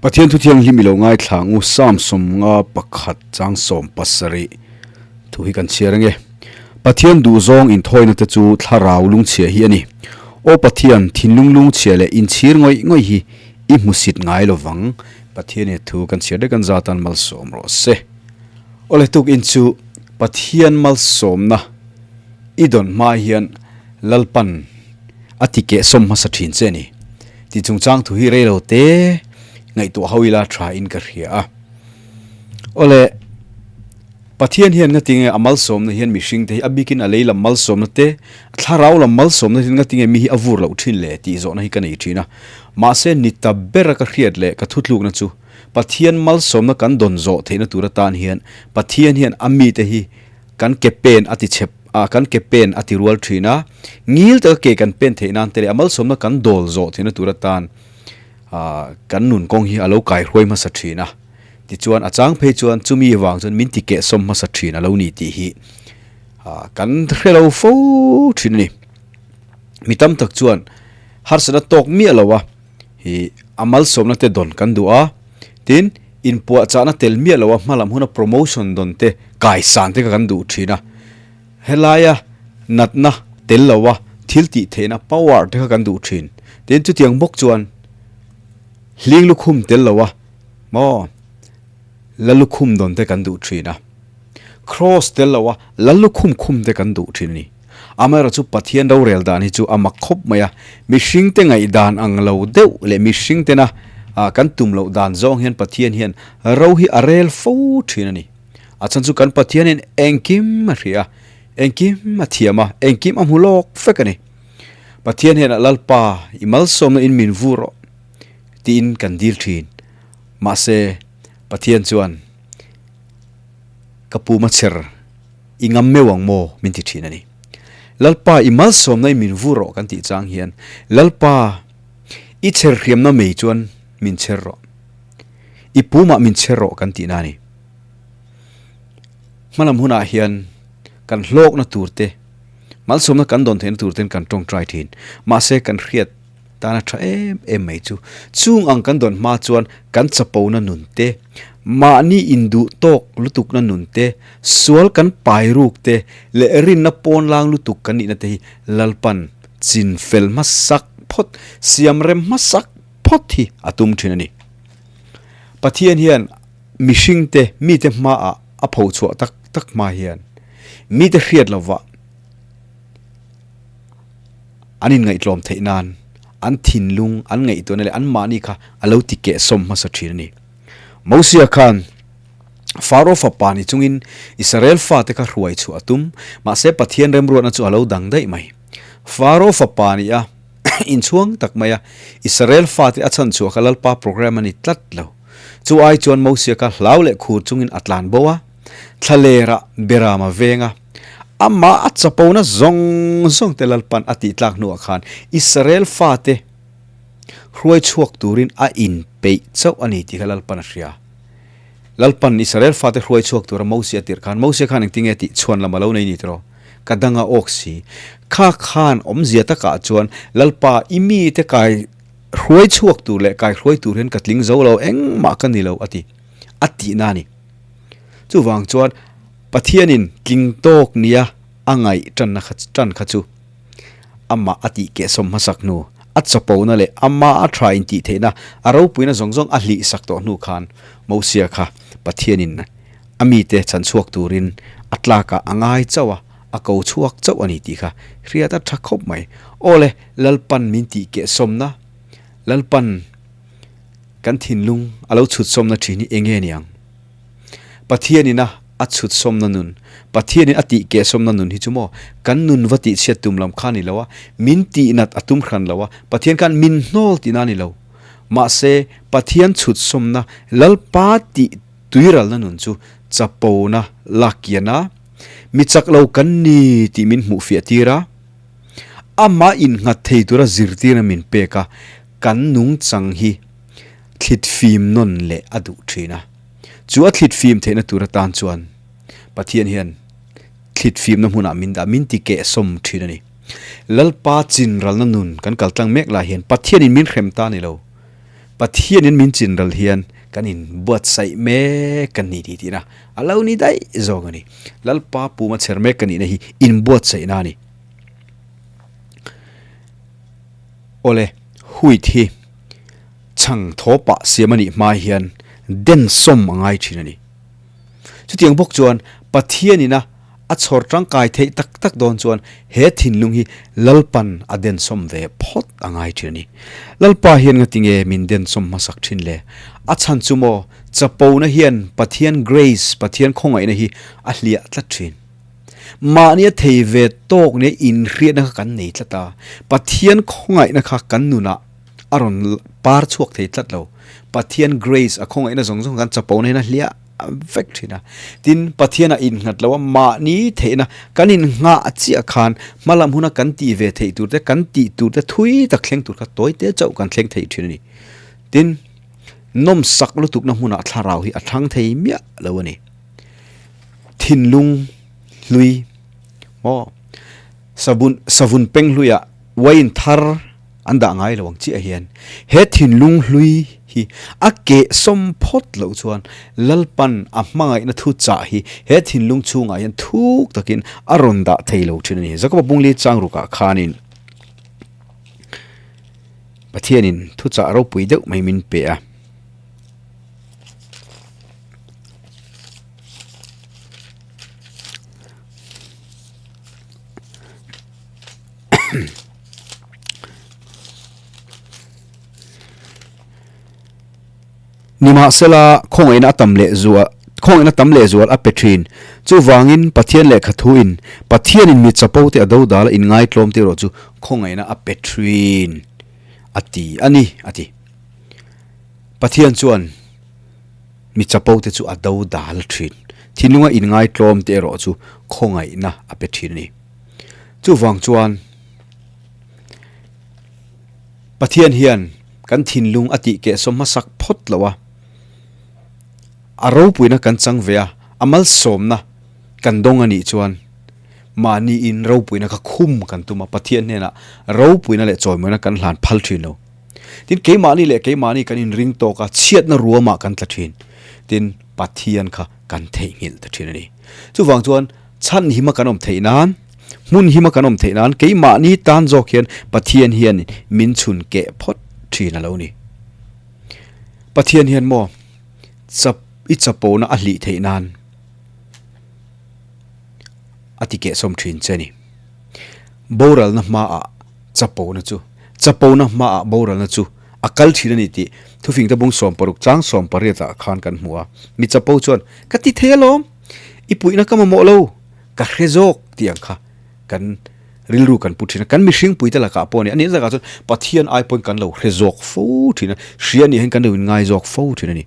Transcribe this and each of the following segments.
Pathian thu thianghlim i lo ngaithla ang u, Psalm 51 chang 17 thu hi kan chhiar ange. Pathian duhzawng inthawina te chu thlarau lungchhia hi a ni. Aw Pathian, thinlung lungchhia leh inchhir ngawih ngawih hi i hmusit ngai lo vang. Pathian he thu kan chhiar dek an zatan malsawm rawh se. Awle tukin chu Pathian malsawmna i dawn hma hian Lalpan a ti kehsawm hmasa thin che a ni. Tih chungchang thu hi rei lo te ngaihtuah ho ila tha in ka hria a. Awle, Pathian hian ngatinge a malsawmna hian mihring te hi a bikin a lei lam malsawmna te, a thlarau lam malsawmna hian ngatinge mi hi a vur loh thin le tih zawhna hi ka nei thin a. Mahse ni ta bera ka hriat leh ka thutlukna chu Pathian malsawmna kan dawn zawh theihna tur atan hian Pathian hian a mite hi Kan ke pen a ti chep a, kan ke pen a ti rual thin a, ngil taka ke kan pen theih nan te leh a malsawmna kan dawl zawh theihna tur atan kan nun kawng hi a lo kai hruai hmasa thin a. Tichuan a chang phei chuan chumi vang chuan min ti kehsawm hmasa thin a lo ni tih hi kan hre lo fo thin a ni. Mi tam tak chuan harsatna tawk miah lo a hi a malsawmna te dawn kan duh a, tin inpuahchahna tel miah lo a hmalam huna promotion dawn te kaisan te kha kan duh thin a, helaia natna tel lo a thil tih theihna power te kha kan duh thin, tin chutiang bawk chuan hling lukhum tel lo a maw la lukhum dawn te kan duh thin a, cross tel lo a la lukhum khum te kan duh thin a ni. Amaherawhchu Pathian rorel dan hi chu a mak khawp mai a, mihringte ngaihdan ang lo deuh leh mihringtena kan tum loh dan zawng hian Pathian hian ro hi a rel fo thin a ni. A chhan chu kan Pathian hian engkim a hria a, engkim a thiam a, engkim a hmu lawk vek a ni. Pathian hian a Lalpa i malsawmna in min vu rawh tiin kan dil thin. Mahse Pathian chuan ka pum a chher. I ngam meuh ang maw? min ti thin a ni. Lalpa, i malsawmna i min vu rawh kan tih chang hian, Lalpa, i chher hriamna mei chuan min chher rawh. I pumah min chher rawh kan tihna a ni. Hmalam hunah hian kan hlawkna tur te, malsawmna kan dawn theihna tur ten kan tawngtai thin. Mahse, kan hriat Tana tha em em mai chu. Chung ang kan dawn hma chuan kan chapona nun te, mahni induh tawk lutukna nun te, sual kan pai ruk te leh rinna pawn lang lutuk kan nihna te hi Lalpan chin fel hmasak phawt, siam rem hmasak phawt hi a tum thin a ni. Pathian hian mihring te, mite hmaah a phochhuah tak tak hma hian mite hriat lovah, An inngaihtlawm theih nan an thinlung, an ngaihtuahna leh anmahni kha a lo ti kehsawm hmasa thin a ni. Mosia khan Faro fapa ni chungin Israel fate kha hruai chhuah a tum, mahse Pathian remruatna chu a lo dang daih mai. Faro fapa ni a inchhuang tak mai a, Israel fate a chhan chhuah kha Lalpa program a ni tlat lo. Chu ai chuan Mosia kha hlau leh khur chungin a tlan bo a, thlalera Berama venga Amah a chapona zawng zawng te Lalpan a tih tlak hnuah khan Israel fate hruai chhuak turin a inpeih chauh a ni tih kha Lalpan a hria. Lalpan Israel fate hruai chhuak tura Mosia a tirh khan Mosia khan engtin nge tih chhuan lam a lo nei ni tiraw? Ka dang a awk si. Kha khan awmzia takah chuan Lalpa i mite kai hruai chhuak tur leh kai hruai tur hian ka tling zo lo engmah ka ni lo a ti a tihna a ni. Chuvang chuan Pathianin tling tawk nia a ngaih tanna kha tan kha chu amah a tih kehsawm hmasak hnu, a chapona leh amah a tha intih theihna a ropuina zawng zawng a hlih sak tawh hnu khan Mosia kha Pathianin a mite chhan chhuak turin a tlakah a ngai chauh a, a ko chhuak chauh a ni tih kha hriat a tha khawp mai. Aw le, Lalpan min tih kehsawmna, Lalpan kan thinlung a lo chhutsawmna thin hi eng nge niang? Pathianin a a chhutsawmna nun, Pathianin a tih kehsawmna nun hi chu maw kan nun va tihchhiat tum lam kha a ni lo a, min tihnat a tum hran lo a, Pathian khan min hnawl tihna a ni lo. Mahse, Pathian chhutsawmna Lalpa tih tuiralna nun chu chapona lakkian a, mi chak lo kan ni tih min hmuhfiah tir a, amah innghat thei tura zirtirna min pek a, kan nungchang hi thlit fim nawn leh a duh thin a. Chu a thlit fim theihna tur atan chuan Pathian hian thlit fimna hmunah min dah, min ti kehsawm thin a ni. Lalpa chinralna nun kan kal tlang mek lai hian Pathianin min hrem ta a ni lo. Pathianin min chinral hian kan inbuatsaih mek kan ni tih tihna a lo ni daih zawk a ni. Lalpa puma chher mek ka nihna hi inbuatsaihna a ni. Awle, wheat hi chhang thaw pah siam a nih hma hian den sawm a ngai thin a ni. Chutiang bawk chuan Pathianina a chhawr tangkai theih tak tak dawn chuan he thinlung hi Lalpan a densawm ve phawt a ngai thin a ni. Lalpa hian ngatinge min densawm hmasak thin le? A chhan chu maw chapona hian Pathian grace, Pathian khawngaihna hi a hliah tlat thin. Mahnia thei ve tawk nia inhriatna kha kan nei tlat a, Pathian khawngaihna kha kan nunah a rawn par chhuak thei tlat lo. Pathian grace a khawngaihna zawng zawng kan chapona hian a hliah vek thin a. Tin, Pathianah innghat lo a, mahni theihna kan innghah chiah khan hmalam huna kan tih ve theih tur te, kan tih tur te thui tak thleng tur kha tawi te chauh kan thleng thei thin a ni. Tin, nawmsak lutukna hmunah thlarau hi a thlang thei miah lo a ni. Thinlung hlui maw savun savun peng hluiah wine thar an dah ngai lo ang chiah hian he thinlung hlui hi a keh sawm phawt loh chuan Lalpan a hmangaihna thu chah hi he thinlung chhungah hian thuk takin a rawn dah thei lo thin a ni. Jakoba Bungli Changrukah khanin Pathianin thuchah ropui deuh mai min pe a. Nimahsela, khawngaihna a tam leh zual khawngaihna tam leh zual a pe thin. Chuvangin, Pathian lehkha thuin Pathianin mi chapo te a dodal a inngaitlawm te erawh chu khawngaihna a pe thin a ti a ni, a ti. Pathian chuan mi chapo te chu a do dal thin. Thinlunga inngaitlawm te erawh chu khawngaihna a pe thin a ni. Chuvang chuan Pathian hian kan thinlung a tih kehsawm hmasak phawt lo a, a ropuina kan chang ve a, a malsawmna kan dawng a nih chuan mahniin ropuina kha khum kan tum a, Pathian hnenah ropuina leh chawimawina kan hlan phal thin lo. Tin, keimahni leh keimahni kan inring tawk a, chhiatna ruamah kan tla thin. Tin, Pathian kha kan theihnghilh ta thin a ni. Chuvang chuan chhan hima kan awm theih nan, hmun hima kan awm theih nan keimahni tan zawk hian Pathian hian min chhun keh phawt thin a lo ni. Pathian hian maw chap i chapona a hlih theih nan a ti kehsawm thin che a ni. Boralna hmaah chapona chu chapona hmaah boralna chu a kal thin a ni tih thufingte bung 60 chang 18 ah khan kan hmu a. Mi chapo chuan ka ti thei alawm, i puihna ka mamawh lo, ka hre zawk tih ang kha kan rilru kan pu thin a. Kan mihring puite lakah pawh a ni, a nih takah chuan Pathian ai pawhin kan lo hre zawk fo thin a, hria nih hian kan lo inngai zawk fo thin a ni.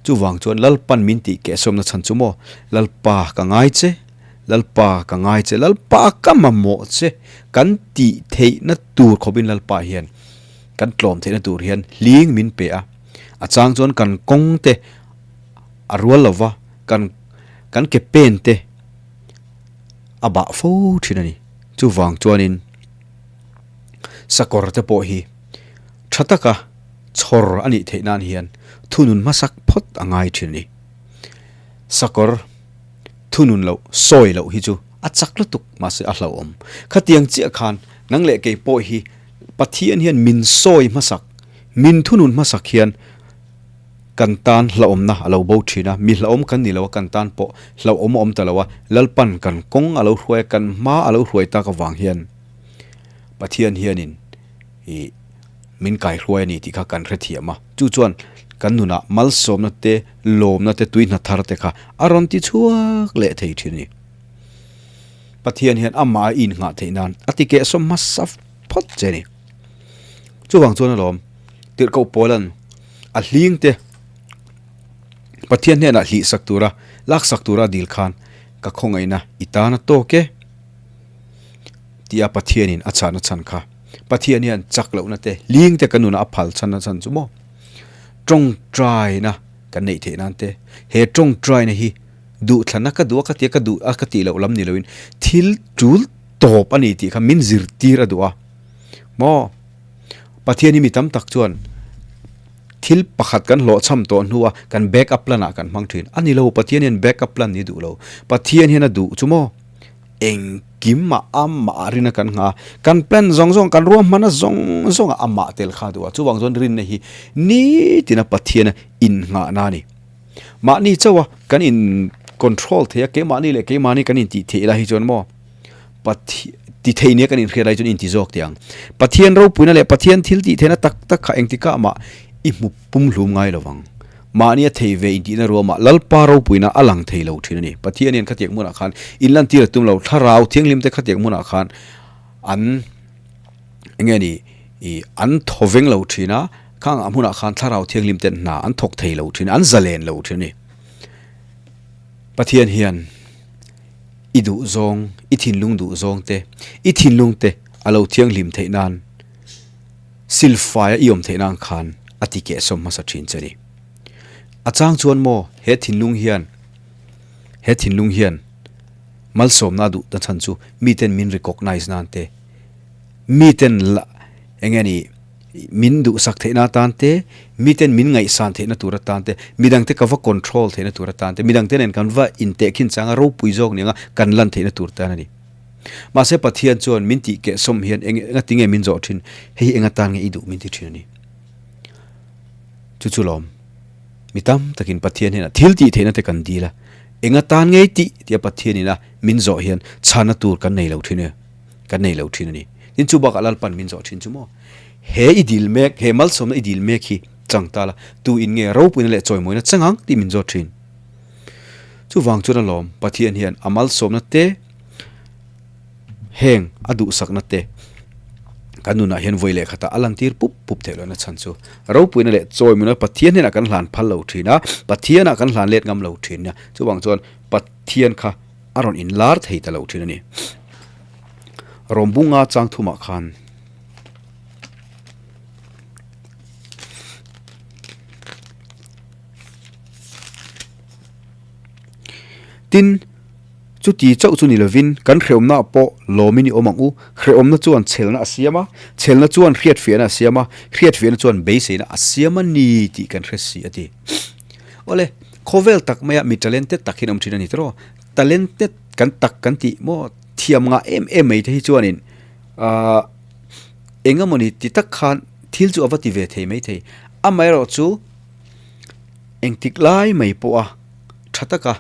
Chuvang chuan Lalpan min tih kehsawmna chhan chu maw, Lalpa ka ngai che, Lalpa ka ngai che, Lalpa ka mamawh che kan tih theihna tur khawpin Lalpa hian kan tlawm theihna tur hian hling min pe a. A chang chuan kan kawng te a rual lo va, kan kan ke pen te a bah fo thin a ni. Chuvang chuanin sakawr te pawh hi tha taka chhawr a nih theih nan hian thunun hmasak phawt a ngai thin a ni. Sakawr thunun loh, sawi loh hi chu a chak lutuk mahse a hlauhawm. Khatiang chiah khan nang leh kei pawh hi Pathian hian min sawi hmasak, min thunun hmasak hian kan tan hlauhawmna a lo bo thin a, mi hlauhawm kan ni lo a, kan tan pawh hlauhawm a awm ta lo a, Lalpan kan kawng a lo hruai a, kan hma a lo hruai tak avang hian Pathian hianin ih min kaihruai a ni tih kha kan hrethiam a, chu chuan kan nunah malsawmna te, lawmna te, tui hna thar te kha a rawn ti chhuak leh thei thin a ni. Pathian hian amah a innghah theih nan a ti kehsawm hmasa phawt che a ni. Chuvang chuan alawm tirhkoh Paulan a hling te Pathian hnenah hlihsak tura laksak tura a dil khan ka khawngaihna i tan a tawk e tia Pathianin a chhahna chhan kha Pathian hian chak lohna te hling te kan nunah a phal chhanna chhan chu maw tawngtaina kan neih theih nan te he tawngtaina hi duhthlanna ka duh a ka tia ka duh a ka tih loh lam ni loin thil tul tawp a ni tih kha min zirtir a duh a maw Pathian hi mi tam tak chuan. Thil pakhat kan hlawhchham tawh hnua kan back up plan ah kan hmang thin. A ni lo, Pathian hian back up plan ni duh lo. Pathian hian a duh chu maw? Engkim ah amah ah rinna kan nghah a, kan plan zawng zawng, kan ruahmanna zawng zawng ah amah tel kha a duh a. Chuvang chuan rinna hi nitina Pathiana innghahna a ni. Mahni chauha kan in control thei a, keimahni leh keimahni kan intih theih lai hi chuan maw Pathian ti thei nia kan inhriat lai chuan inti zawk teh ang. Pathian ropuina leh Pathian thil tih theihna tak tak kha engtikah mah i hmu pumhlum ngai lo vang. Mahni a thei ve intihna ruamah Lalpa ropuina a lang thei lo thin a ni. Pathian hian khatiang hmunah khan inlantir a tum lo, thlarau thianghlim te khatiang hmunah khan an enge ni ih an thaw veng lo thin a, khang ah hmunah khan thlarau thianghlim ten hna an thawk thei lo thin, an zalen lo thin a ni. Pathian hian i duh zawng, i thinlung duh zawng te, i thinlung te a lo thianghlim theih nan silfaia i awm theih nan khan a ti kehsawm hmasa thin che a ni. A chang chuan maw he thinlung hian he thinlung hian malsawmna a duh ta chhan chu miten min recognize nan te, Miten la eng nge ni min duhsak theihna atan te, miten min ngaihsan theihna tur atan te, midangte ka va control theihna tur atan te, midangte nen kan va intehkhin changa ropui zawk ni anga kan lan theihna tur tan a ni. Mahse Pathian chuan min tih kehsawm hian eng enga tinge min zawh thin, hei hi eng atan nge i duh min ti thin a ni. Chu chu lawm. Mi tam takin Pathian hian a thil tih theihna te kan dil a, eng atan nge i tih tia Pathian ina min zawh hian chhana tur kan nei lo thin e. Kan nei lo thin a ni. Tin chu bakah Lalpan min zawh thin chu maw? He i dil mek, he malsawmna i dil mek hi chang ta la, tu in nge ropuina leh chawimawina chang ang tih min zawt thin. Chuvang chuan alawm Pathian hian a malsawmna te, heng a duhsakna te kan nunah hian vawi leh khatah a lantir pup pup theih lohna chhan chu ropuina leh chawimawina Pathian hnenah kan hlan phal lo thin a, Pathianah kan hlan let ngam lo thin a. Chuvang chuan Pathian kha a rawn inlar thei ta lo thin a ni. Rawmbunga chang thumah khan Tin, chuti chauh chu ni lovin kan hrehawmna pawh lawmin i awm ang u. Hrehawmna chuan chhelna a siam a, chhelna chuan hriatfiahna a siam a, hriatfiahna chuan beiseina a siam a ni tih kan hre si a ti. Awle, khawvel tak maia mi talented tak hi an awm thin a ni tiraw? Talented kan tak kan tih maw thiam ngah em em mai te hi chuanin ahh eng emawni ti tak khan thil chu a va ti ve thei mai thei. Amaherawh chu engtik lai mai pawha tha taka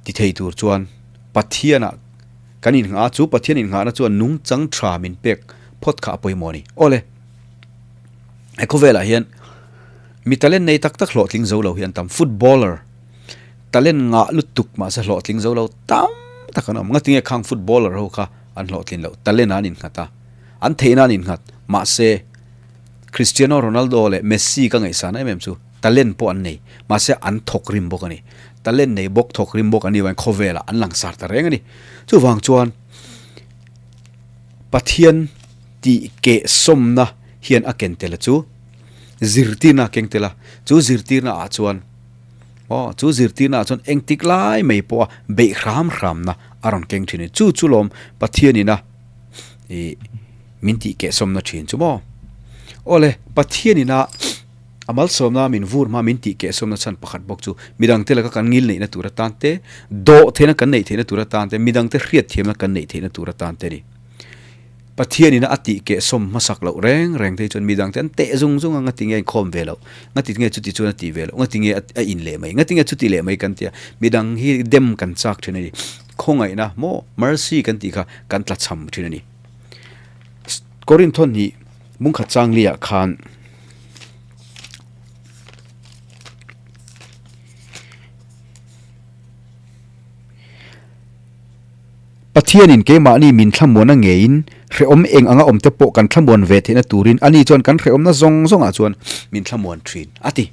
ti thei tur chuan Pathianah kan innghah a, chu Pathian innghahna chuan nungchang tha min pek phawt kha a pawimawh a ni. Awle, he khawvelah hian mi talent nei tak tak hlawhtling zo lo hi an tam. Footballer. Talent ngah lutuk mahse hlawhtling zo lo tam tak an awm. Ngatinge khang footballer ho kha an hlawhtlin loh? Talent ah an innghat a, an theihna an innghat. Mahse Cristiano Ronaldo leh Messi ka ngaihsan em em chu talent pawh an nei. Mahse an thawk rim bawk a ni. Talent nei bawk, thawk rim bawk an nih vangin khawvelah an langsar ta reng a ni. Chuvang chuan Pathian tih kehsawmna hian a ken tel a chu zirtirna a keng tel a. Chu zirtirna ah chuan. Aw, chu zirtirna ah chuan engtik lai mai pawha beih hram hramna a rawn keng thin a ni. Chu chu lawm Pathianina ih min tih kehsawmna thin chu maw? Awle, Pathianina a malsawmna min vur hma min tih kehsawmna chhan pakhat bawk chu midangte laka kan ngil neihna tur atan te, dawh theihna kan neih theihna tur atan te, midangte hriatthiamna kan neih theihna tur atan te a ni. Pathianin a tih kehsawm hmasak loh reng reng te hi chuan midangte an teh zung zung a, ngati nge a inkhawm ve loh, ngati nge chuti chuan a tih ve loh, ngati nge a in leh mai, ngati nge chuti leh mai kan ti a, midang hi dem kan chak thin a ni. Khawngaihna maw mercy kan tih kha kan tlachham thin a ni. Korinth hnih bungkhat changli ah khan. Pathianin keimahni min thlamuana ngeiin hrehawm eng anga awmte pawh kan thlamuan ve theihna turin ani chuan kan hrehawmna zawng zawngah chuan min thlamuan thin a ti.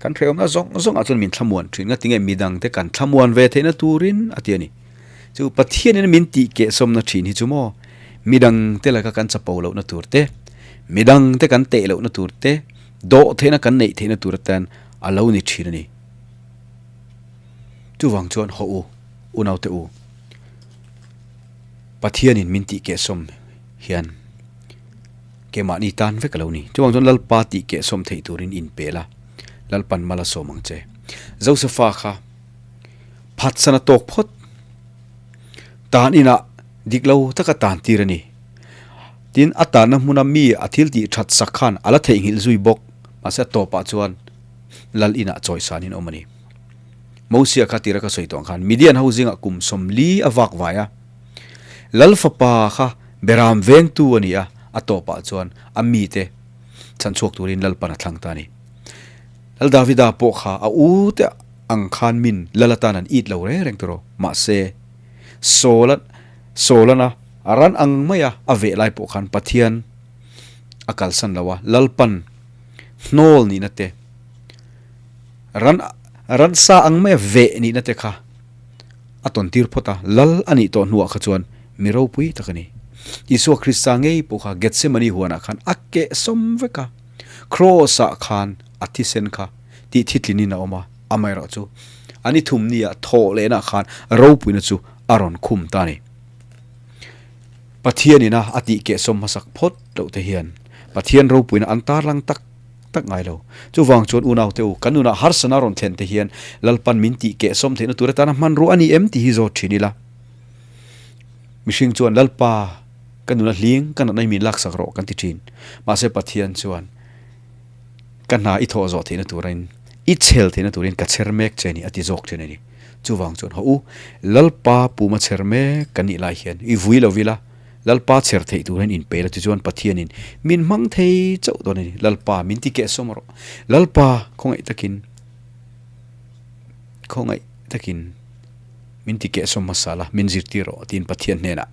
Kan hrehawmna zawng zawngah chuan min thlamuan thin nga tinge midangte kan thlamuan ve theihna turin a ti a ni. Chu Pathianin min tih kehsawmna thin hi chu maw midangte laka kan chapo lohna tur te, midangte kan teh lohna tur te, dawh theihna kan neih theihna tur atan a lo ni thin a ni. Chuvang chuan haw u, unaute u, Pathianin min tih kehsawm hian. Keimahni tan vek a lo ni. Chuvang chuan Lalpa tih kehsawm theih turin inpe la, Lalpan mal a sawm ang che. Josefa kha phatsan a tawk phawt. Tan inah dik lo taka tan tir a ni. Tin, a tanna hmuna mi a thil tih that sak khan a la theihnghilh zui bawk. Mahse a tawpah chuan Lal inah chawisanin awm a ni. Mosia kha tira ka sawi tawh ang khan Midian ho zingah kum 40 a vak vai a. Lal fapa kha Beram vengtu a ni a, a tawpah chuan a mite chhanchhuak turin Lalpan a thlang ta a ni. Lal Davida pawh kha a u te ang khan min Lal atan an it lo reng reng tawh mahse Saul Saulana a ran ang maia a veh lai pawh khan Pathian a kalsan lo a, Lalpan hnawl nihna te, ran ransa ang maia veh nihna te kha a tawn tir phawt a, Lal a nih tawh hnuah kha chuan mi ropui tak a ni. Isua Krista ngei pawh kha Gethsemane huanah khan a kehsawm vek a, Kraws-ah khan a thisen kha tih thitlinin a awm a, amaherawhchu a ni thum nia thawh lehna khan ropuina chu a rawn khum ta a ni. Pathianina a tih kehsawm hmasak phawt loh te hian Pathian ropuina an tarlang tak tak ngai lo. Chuvang chuan unaute u, kan nunah harsana rawn thlen te hian Lalpan min tih kehsawm theihna tur atana hmanrua a ni em tih hi zawt thin ila. Mihring chuan Lalpa ka nuna hling ka natna hi min laksak rawh kan ti thin. Mahse Pathian chuan ka hna i thawh zawh theihna turin i chhel theihna turin ka chher mek che ni a ti zawk thin a ni. Chuvang chuan haw u, Lalpa puma chher mek kan nih lai hian i vui lo ila, Lalpa chher theih tur hian inpe la tichuan Pathianin min hmang thei chauh dawn a ni. Lalpa min ti kehsawm rawh. Lalpa khawngaih takin khawngaih takin min ti kehsawm hmasa la, min zirtir rawh tiin Pathian hnenah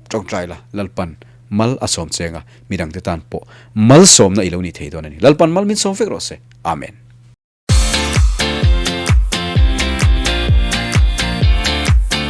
tawngtai la, Lalpan mal a sawm cheng a, midangte tan pawh malsawmna i lo ni thei dawn a ni. Lalpan mal min sawm vek rawh se. Amen.